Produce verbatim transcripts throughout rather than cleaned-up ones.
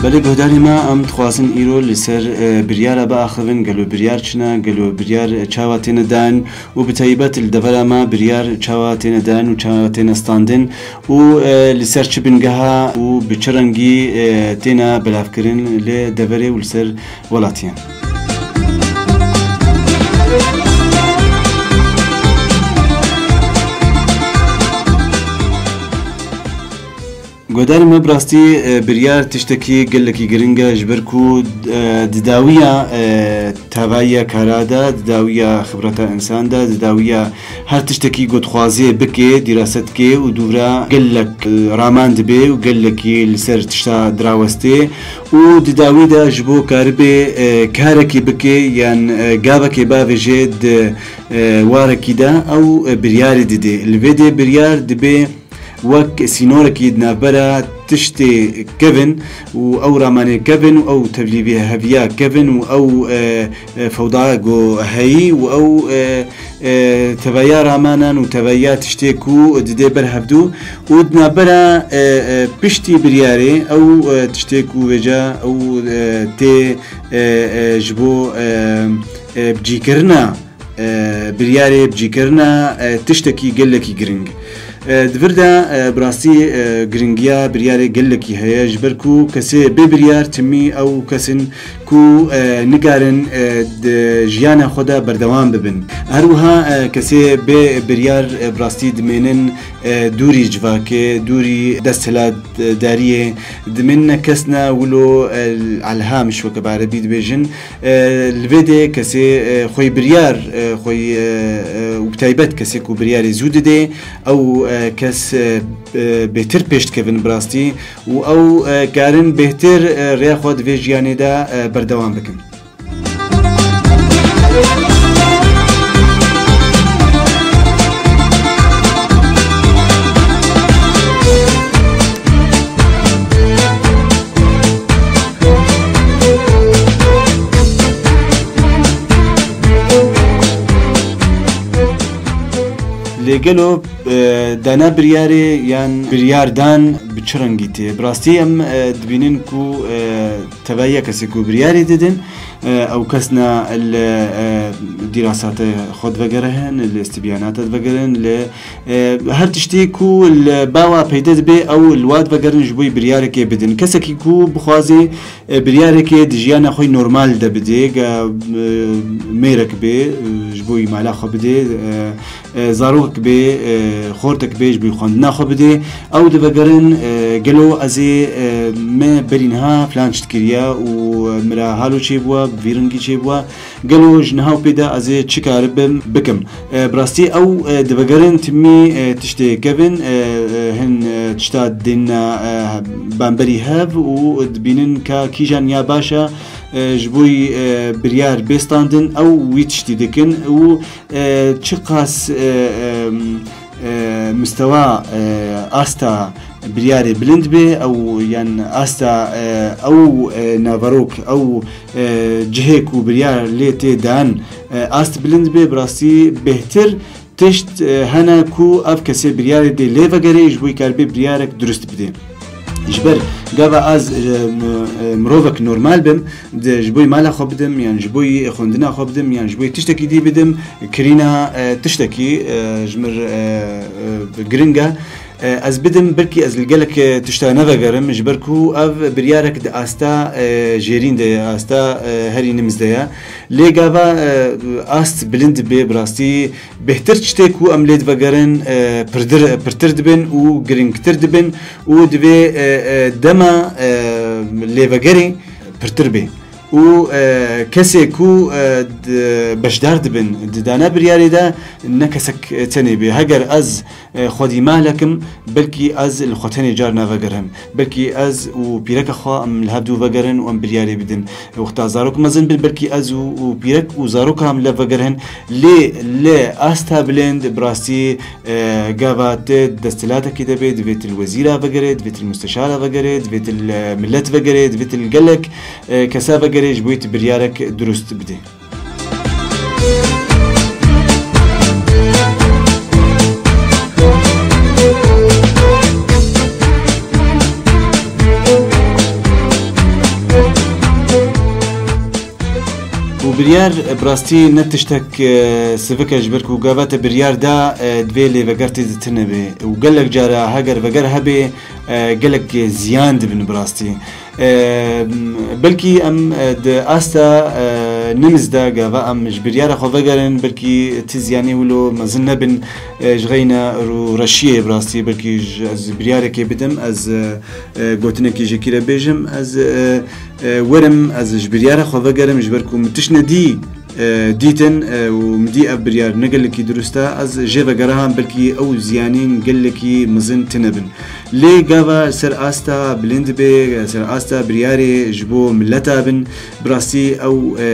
Belê guhdarê me, em dixwazin îro li ser, e, biryara biaxivin, gelo biryar çi ne, gelo biryar çawa têne dan û bi taybet li devera me biryar çawa têne dan û çawa têne standin û, e, li ser çi bingeha û bi çi rengî, e, têne belavkirin li deverê û li ser welatiyê. Guhdarê me, bi rastî, e, biryar tiştekî gelekî giring e, ji ber ku, e, di dawiya, e, tevahiya kara de, di dawiya xibreta însan de, di dawiya her tiştekî ku dixwazê bike, dîrase dike û dûvra gelek, e, raman dibe û gelekî li ser tişta dirawestê û di dawî de ji bo karibê, e, karekê bike yan, e, gavekê bavêje di, e, warekî de ew, e, biryarê dide. Li vê dê biryar dibe wek sînorekî di navbera tiştê kevin û ew ramanê kevin û ew tevlîvî heviya kevin û ew, e, e, fewda ku heyî û ew, e, e, teveya ramanan û teveya tiştê ku didê ber hevdû û di navbera, e, e, piştî biryarê ew, e, tiştê ku vêca ew, e, tê, e, e, ji bo, e, e, bicîkirina e, biryarê bicîkirina, e, tiştekî gelekî giring. E, di vir de, e, bi rastî, e, giringiya biryarê gelekî heye, ji ber ku kesê bê biryar timî ew kes in ku, e, nikarin, e, di jiyana xwe de berdewam bibin. Her wiha, e, kesê bê biryar, e, bi rastî dimênin, e, dûrî civakê, dûrî desthilatdariyê, dimênine kes ne wilo, e, elham ji weke bi erebî dibêjin. E, li vê dê kesê, e, xwey biryar, e, xwey, e, e, û bi taybet kesê ku biryarê zû didê, ew, e, kes, e, e, bêtir pêş dikevin bi rastî û ew, e, karin bêhtir, e, rêya xwe di vê jiyanê de, e, berdewam bikin. Lê gelo, e, dana biryarê yan biryardan bi çi rengî tê? Bi rastî em, e, dibînin ku, e, tevahiya kesê ku biryarê didin, e, ew kes ne li, e, dîrasata xwe divegerin, li stibyanata divegerin, li, e, her tiştê ku li bawa peyde dibe ew li wa divegerin ji bo yî biryarekê bidin. Kesekî ku bixwaze, e, biryarekê di jiyana xwe yî normal de bidê, ge, e, mêrek bê, e, ji bo yî mala xwe bidê, e, e, zarok bê, e, xortek bê ji bo xwendina xwe bidê. Ew divegerin, e, gelo ez ê, e, me berî niha filan tişt kiriye û, e, min re halo çêbûye, bi vî rengî çêbûye. Gelo ji niha û pê de ez ê çi karibim bikim? E, bi rastî ew, e, divegerin timî, e, tiştê kevin, e, e, hin, e, tişta dêne, e, bamberî hev û dibînin ka kîjan ya baş e, e, ji bo yî, e, biryar bê standin, ew wî tiştî dikin û e, çiqas, e, e, e, mistewa, e, asta biryarê bilind bê, ew, yan asta, e, ew, e, naverok, ew, e, cihê ku biryar lê tê dan, e, ast bilind bê, bi rastî bêhtir tişt, e, hene ku ev kesê biryarê dê lê vegerê ji bo yî karibê biryarek durust bidê. Ji ber gava ez, e, m-, e, mirovek normal bim, di, ji bo yî mala xwe bidim, yan ji bo yî xwendina xwe bidim, yan ji bo yî tiştekî dî bidim, kirîna, e, tiştekî, e, ji mir, e, e, giring e. E, ez bidim, belkî ez li gelek, e, tişta nevegerim, ji ber ku ev biryarek di asta, e, jêrîn de ye, asta, e, herî nimiz de ye. Lê gava, e, ast bilind dibe, bi rastî bêhtir tiştê ku em lê divegerin, e, pirdir, pirtir dibin û giringtir dibin û divê, e, e, dema, e, lêvegerê pirtir bê. Û, e, kesê ku, e, di, beşdar dibin di dana biryarê de ne kesek, e, tenê bê. Heger ez, e, xwedî malek im, belkî ez li xwe tenê car navegerim. Belkî ez û pîreka xwe em li hev dû vegerin û em biryarê bidin. Wexta zarok mezin bin, belkî ez û, û pîrek û zaroka em li hev vegerin. Lê li asta bilind, bi rastî, e, gava tu desthilatekî de bê, divê tu li wezîra vegerê, divê tu li musteşara vegerê, divê tu li, e, milet vegerê, divê tu li gelek, e, kesa vegerê, ji bo yî tu biryarek durust bidê. Biryar, e, bi rastî ne tiştek, e, sivik e, ji ber ku gava te biryar da, e, divê lê veger tê de tune be. Û gelek cara heger veger hebe, e, gelek ziyan dibin bi rastî. E, belkî em, e, di asta, e, nimiz de gava em ji biryara xwe vegerin, belkî ti ziyanê wilo mezin nebin, e, ji xeyna rûreşiyê bi rastî, belkî ji, ez biryarekê bidim, ez, e, e, gotinekî ji kî re bêjim, ez, e, e, werim, ez ji biryara xwe vegerim, ji ber ku min tişt nedî, e, dîtin, e, û min dî ev biryar ne gelekî dirust e, ez jê vegeraham, belkî ew ziyanîn gelekî mezin tune bin. Lê gava ser asta bilind be, ser asta biryarê ji bo mileta bin, bi rastî ew, e,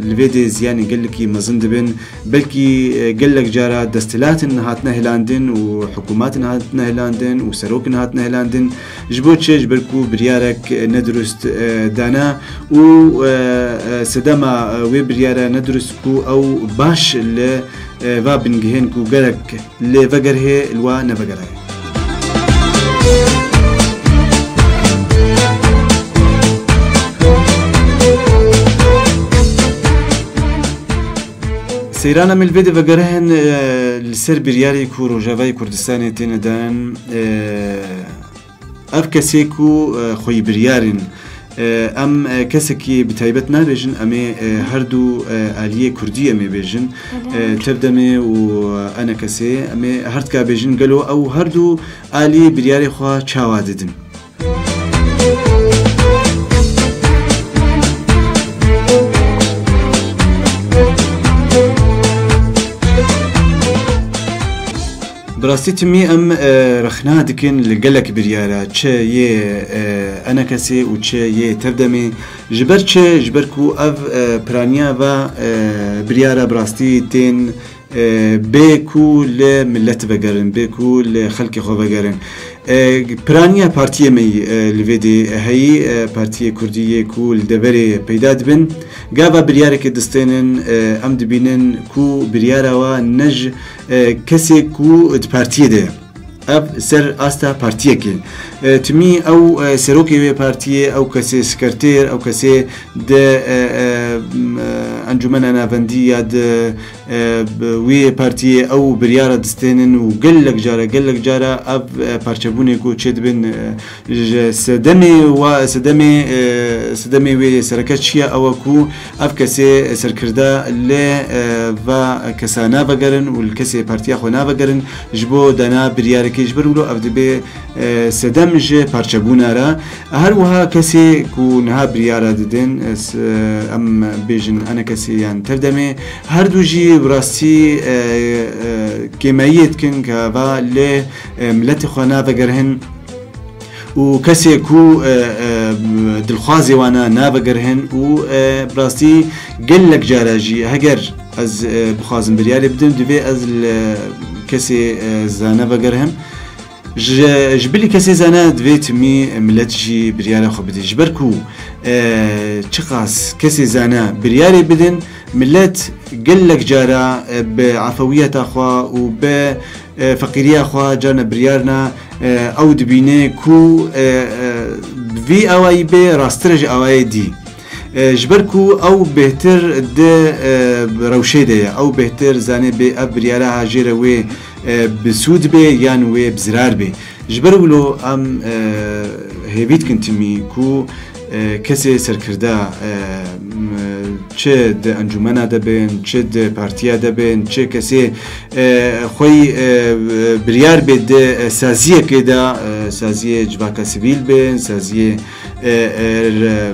li vê dê ziyanê gelekî mezin dibin. Belkî, e, gelek cara desthilatin hatine hilandin û hikûmatin hatine hilandin û serokin hatine hilandin. Ji bo çi? Ji ber ku biryarek, e, nedurust, e, dana û, e, e, sedema, e, wê biryara nedurust ku ew baş li, e, va bingehên ku gerek lê vegerhê li wa nevegerayê. Seyran em ê li vê de vegerin, e, li ser biryarê ku Rojavayê Kurdistanê têne dan, e, ev kesê ku, e, xweyî biryar in, e, em, e, kesekî bi taybet nabêjin, em ê, e, her du, e, aliyê kurdî em ê bêjin. E, Tevdemê û, e, Enekesê, em ê her tika bêjin gelo ew her du alî biryarê xwe çawa didin. Bi rastî timî em, e, rexna dikin li gelek biryara, çi yê, e, Enekesê û çi yê Tevdemê. Ji ber çi? Ji ber ku ev, e, piraniya va, e, biryara bi rastî tên, e, bê ku li milet vegerin, bê ku li xelkê xwe vegerin. E, piraniya partiyê me yî, e, li vê dê heyî, e, partiyê kurdî yê ku li deverê peyda dibin. Gava biryareke distênin, e, em dibînin ku biryara wa ne ji, e, kesê ku di partiyê de ye. Ev ser asta partiyekê. E, timî ew, e, serokê wê partiyê, ew kesê sekretêr, ew kesê di, e, e, m, e, encûmena navendî ya di, e, bi wî partiyê ew biryara distênin û gelek cara, gelek cara ev, e, parçebûnê ku çêdibin, e, ji sedemê wa, sedemê, e, sedemê wê sereke çi ye? Ew e ku ev kesê serkirda li, e, va kesa navegerin û li kesê partiya xwe navegerin ji bo dana biryarekê, ji ber wilo ev dibe, e, sedem ji parçebûna re. Her wiha kesê ku niha biryara didin, e, s-, em bêjin Enekesê yan Tevdemê, her du jî bi rastî, e, e, kêmeyiyê dikin ka va lê, e, miletê xwe navegerhin û kesê ku, e, e, dilxwazê wana navegerhin û, e, bi rastî gelek cara jî heger ez, e, bixwazim biryarê bidim, divê ez li kesê, e, zane vegerhim. Ji, ji bilî kesê zana divê timî milet jî biryara xwe bidê. Ji ber ku, e, çiqas kesê zana biryarê bidin, milet gelek cara, e, bi efewiyeta xwe û bi, e, feqîriya xwe carna biryarna, e, ew dibîne ku, e, e, bi vî awayî bê rasttir e ji awayê dî. E, ji ber ku ew bêhtir di, e, rewşê de ye, ew bêhtir zanê bê ev biryara ha jê re wê, e, bi sûd bê yan wê bi zirar bê. Ji ber wilo em, e, hêvî dikin timî ku, e, kesê serkirda, e, m, çi di encûmena de bin, çi di partiya de bin, çi kesê, e, xweyî, e, biryar bê di, e, saziyekê de, e, saziyê civaka sivîl bin, saziyê, e, e, re-,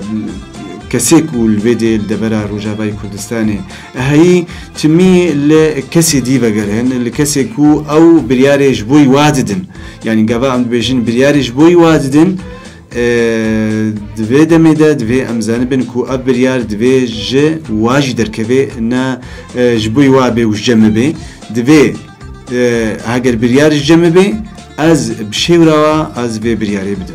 kesê ku li vê dê li devera Rojavayê Kurdistanê heyî, timî li kesê dî vegerin, li kesê ku ew biryarê ji bo wa didin. Yanî gava em dibêjin biryarê ji bo wa didin, e, di vê demê de divê em zanibin ku ev biryar divê ji wa jî derkeve, ne, e, ji bo wa bê û ji cem me bê. Divê, e, heger biryar ji cem me bê, ez bi şêwra wa ez vê biryarê bidim.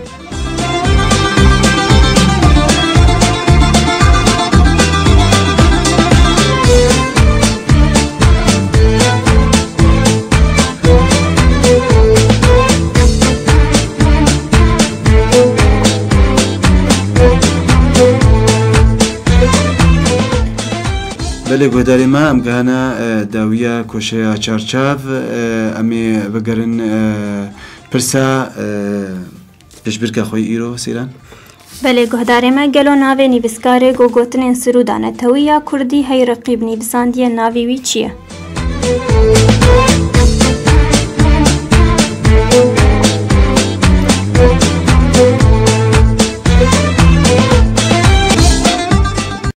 Belê guhdarê me, em gihane e, dawiya koşeya çarçav, e, em ê bigerin e, pirsa e, piştbirka xwe yî îro, Seyran. Belê guhdarê me, gelo navê nivîskarê ku gotinên sirûda netewî ya kurdî hey reqîb nivîsandiye navê wî çi ye?